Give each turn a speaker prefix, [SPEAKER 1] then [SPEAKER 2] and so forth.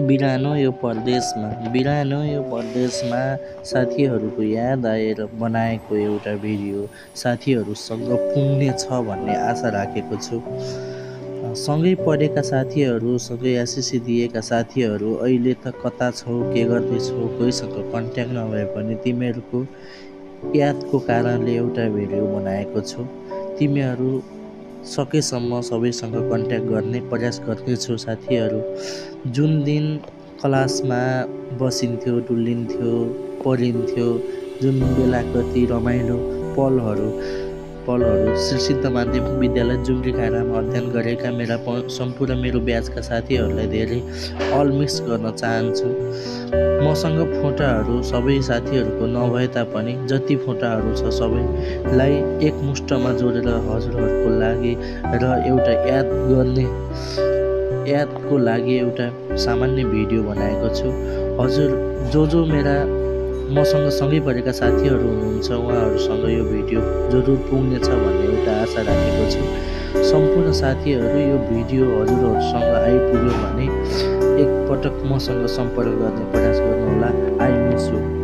[SPEAKER 1] बिरानो यो परदेशमा साथीहरूको याद आएर बनाएको एउटा भिडियो साथीहरूसँग पुग्नेछ भन्ने आशा राखेको छु। सँगै पढेका साथीहरू, सँगै एसएससी दिएका साथीहरू अहिले त कता छौ, के गर्दैछौ, कोहीसँग कन्ट्याक्ट नभए पनि तिमीहरूको यादको कारणले एउटा भिडियो बनाएको छु। तिमीहरू सकेसम्म सबैसँग कन्ट्याक्ट गर्ने प्रयास गर्नेछु साथीहरू। जुन दिन क्लासमा बसिन्थ्यो, डुल्लिन्थ्यो, पढिन्थ्यो, जुन बेलाको ती रमाइलो पलहरू श्री सिद्ध माध्यमिक विद्यालय जुम्रीखानामा अध्ययन गरेका सम्पूर्ण मेरो ब्याचका साथीहरूलाई धेरै मिस गर्न चाहन्छु। मसँग फोटाहरू सबै साथीहरूको नभए तापनि जति फोटाहरू छ सबैलाई एकमुष्टमा जोडेर हजुरहरूको लागि र एउटा यादको लागि एउटा सामान्य भिडियो बनाएको छु। हजुर जो मेरा मसँग सँगै पढेका साथीहरू हुनुहुन्छ उहाँहरूसँग यो भिडियो जरुर पुग्नेछ भन्ने एउटा आशा राखेको छु। सम्पूर्ण साथीहरू यो भिडियो हजुरहरूसँग आइपुग्यो भने एकपटक मसँग सम्पर्क गर्ने प्रयास गर्नुहोला। I miss you.